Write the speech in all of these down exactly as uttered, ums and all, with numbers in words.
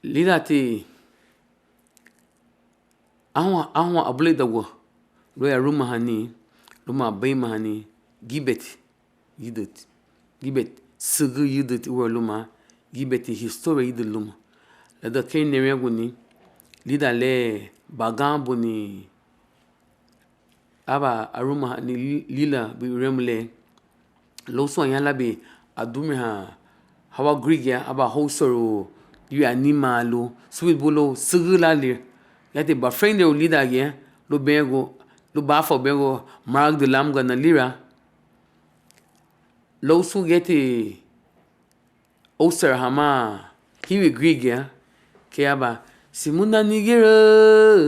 Lídanti anha, anha abuleidagua luéi arumahani luma abeimahani, gíbeti ídüti, gíbeti sügǘ ídüti úa luma, gíbeti historia ídü luma. Ladüga kei nerenguni lidan le baganbuni aban arumahani lila buri uremu le, lóusu aña labin adimureha hawa gürigia aban hóuserun liri animaalu, subudi bun lóu sügǘ lan lira. Gíbeti bafurendeiru lídangiñe, lun begu, lun bafagu begu maragüdün lámuga na lira. Lóusu gíbeti óusera hamá híwiri gürigia kei aban: Simuna nigeraü,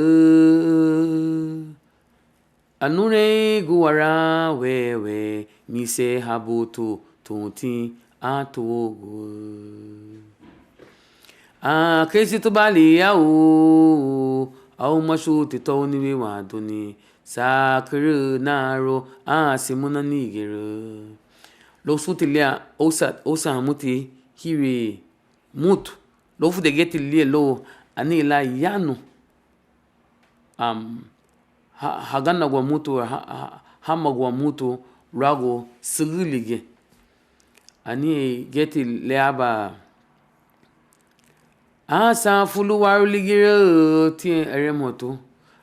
anurei guara wewe, misehabutu tunti atuogu. A, keisi tubalin au, au machuti touni wiwaduni, sakürü naru, a, simuna nigeraü. Lóusuti liña óusa, óusa hamuti híwiri mutu. Lóufudegeti liña lóu, anihein lan yanu, am, ha, haganagua mutu, ha, ha, hamagua mutu luagu sügǘ ligía. Anihein geti le aban: A, sanfuluwaru ligiraü, tiña eremuha tun.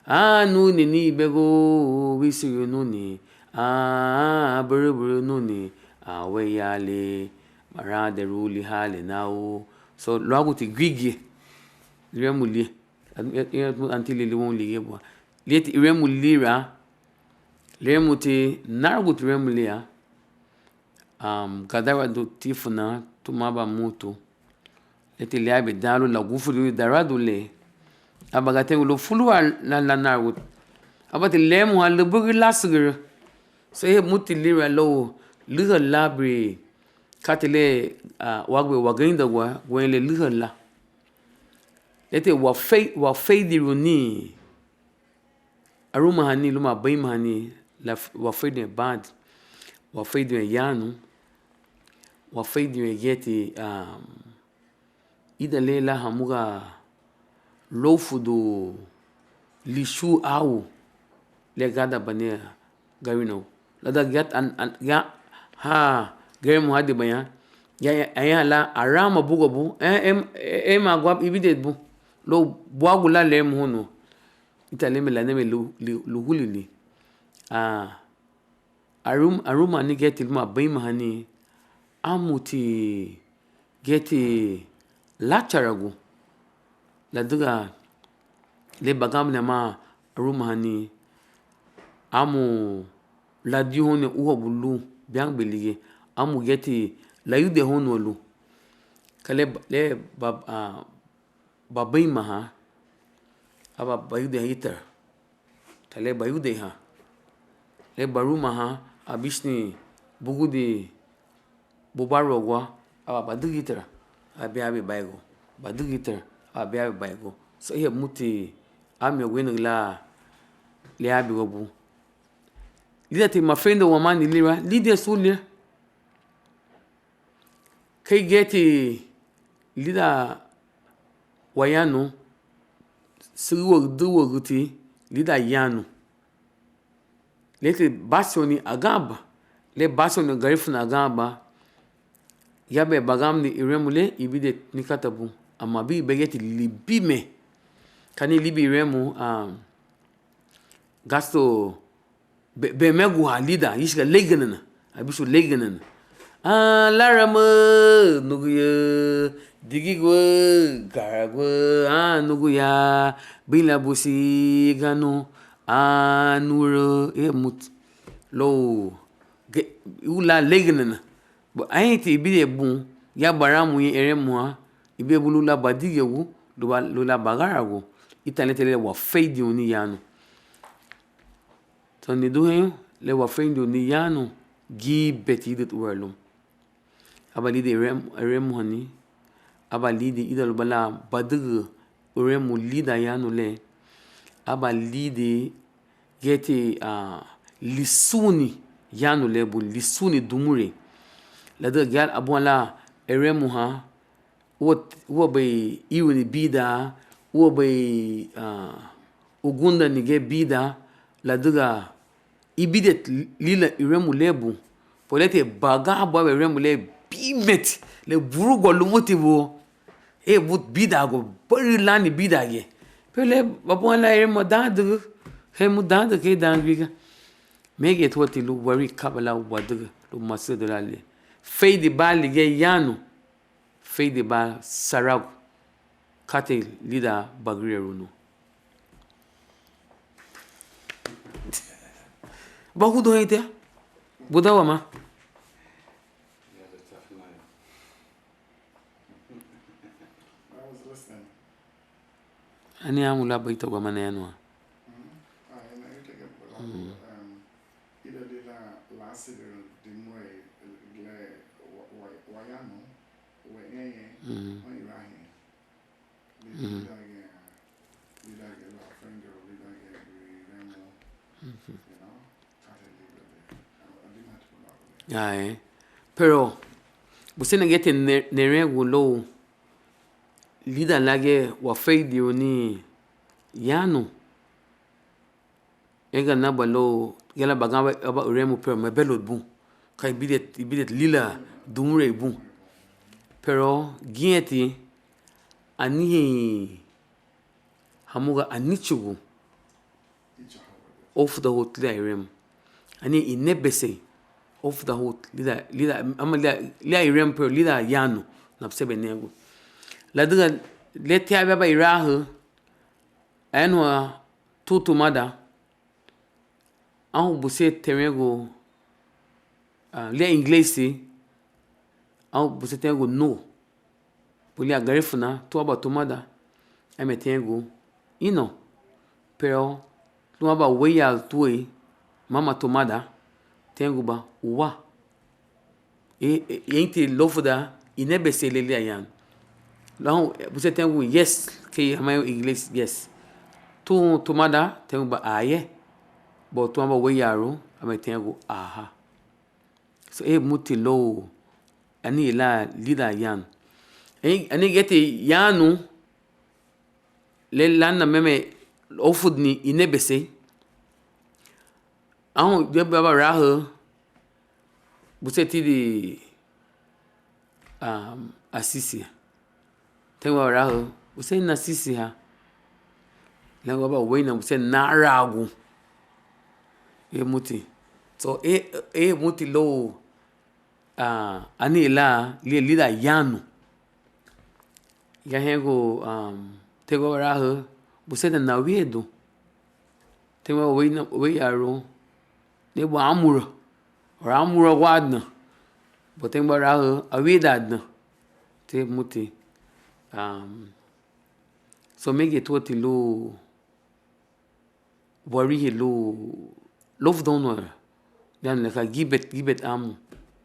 A, nuni nibegu, wísuri nuni, a, bürübürü nuni, a, wéiyaali, maraderu lihali nau. So luáguti gürigia iremu liña. Anti lili woun ligía bua. Liñeti iremu lira, leremuti náruguti iremu lira, am, gadarawadu tifuna tuma aban mutu. Leti liabin dan lun lagufuri darawadu le, aba gatengu lun fuluwa lan, lan náruguti. Ábati leremuha lübügü lásügürün. So ihe muti lira lóu lüha lan buri katei le, a, wagubei wageindagua guein le lüha lan. Leti wafei, wafeidiruni arumahani luma abeimahani, la, wafeidiña badi, wafeidiña yanu, wafeidiña geti, am, ida le lan hamuga lóufudun lichú au le gadabanea Garinagu. Ladüga ya, an, an, ya, ha, geremuhadibaña, ya, ya, añaha lan arama buga bun, e, e, e, ema gua, ibidiñe bun, lóu buagu lan leremuhóun. Ítara liña me laneme lu, lu, luhulili. A, arum, arumahani geti luma abeimahani, amuti geti lácharagun, ladüga le baganbuni hamá arumahani, amu ladihouni úhabu lun biángubei ligía, amu geti layudehóuniwa lun. Ka le, le ba, a, babeimahan, aba bayudehan ítara. Ka le bayudehan, le barumahan, abisini bugudi bubaruagua, aba badügü ítara, aba biabin baigo, badügü ítara, aba biabin baigo. So ihe muti amiagueinagü lan liabin wabu. Lídanti mafurendei wamani lira, lidin sun lira. Kei geti lidan wayanu, sügüwadüwaguti lidan yanu. Leti básihoni aganba, le básihoni Garifuna aganba, yabei baganbuni iremu le, ibidiñe ni kata bun, ama bibegeti libime. Kani libi iremu, a, gasto Be, bemeguha lidan, íchiga leigenena, abichu leigenena. A, larama, nuguya, digigua, garagua, a, nuguya, bilabusi, ganu, a, nura, e, mut, lou, ge, ula leigenena. Ba, añeti ibidiñe bun, ya baramuña eremuha, ibidiñe bun lun lan badigiagu, lun ba, lun lan bagaragu. Ítara leti le wafeidiuni yanu. So niduheñu, le wafeidiuni yanu, gibeti ídütu uralum. Aba lidin erem, eremuhani, aba lidin ida luba lan badügün uremu lidan yanu le, aba lidin geti, a, lisuni yanu le bun, lisuni dimurei. Ladüga giñe abuhan lan eremuha, úa, úabei íruni bidan, úabei, ah, ugundani giñe bidan, ladüga ibidiñeti lila iremu le bun. Pero le ti baganbun aban iremu le bímeti, le burugua lumutibu, e, bu bidagu, bari lani bidagiñe. Pero le babuan lan iremu dandü, iremu dandü kei dan gürigia. Megei tuati lun wari kaba lan wadüga lun masiadirali. Feridiba ligía yanu, feridiba saragu katei lidan bagürierun. Bahudu heintia, buda wamá. Ani amu lan beita wamá nayanua. Ae. Pero busén nagíati ne-, nerégu lou lidan lan giñe waferidiruni yanu. Eganaba lou, gala bagan aban iremu, pero mebelud bun. Ka ibidiñe, ibidiñe lila dimurei bun. Pero gíñeti anihein hamuga anichugu. Ófudahout lidan iremu. Anihein inebesei. Ófudahout lidan, lidan, ama lidan, lidan iremu, pero lidan yanu. Nabusebe negu. Ladüga le tiabin aban irahü, ayanuha tu tumada, anhu busén terengu, ah, lidan inglesi, anhu busén terengu no. Pues lidan garifuna, tun aban tumada, eme terengu ino. Pero lun aban wéiyaaru tuéi, mama tumada, terenguba uwa. E, e, einti lófuda inebesei le lidan yanu. Lau, busén terengu yes, kei hamaña inglesi yes. Tun tumada, terenguba aye. Bo tun aban wéiyaaru, ame terengu aha. So, e muti lou, ani lan lidan yanu. E, ani geti yanu, le lánina meme ófuduni inebesei. Anhu, yebe aban irahü, busén tidin, um, asisiha. Terengu aban irahü, busén nasisiha. Lengua aban weina, busén naragu. E muti. So, e, e muti lou, ah, ani lan, li-, lidan yanu. Gahengu, um, terengu aban irahü, busén nawiedun. Terengu aban wéina, wéiyaaru, nebu amura. Ora amura wadna. Bo terengu aban irahü, awiedadna. Te muti. Um, so megei tuati lun warihin lun, lófudahoun, ya, le ka gibet, gibet amu,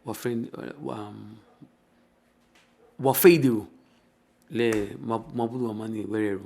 wafe-, wa-, waferidirun le ma-, mabudu wamani wererun.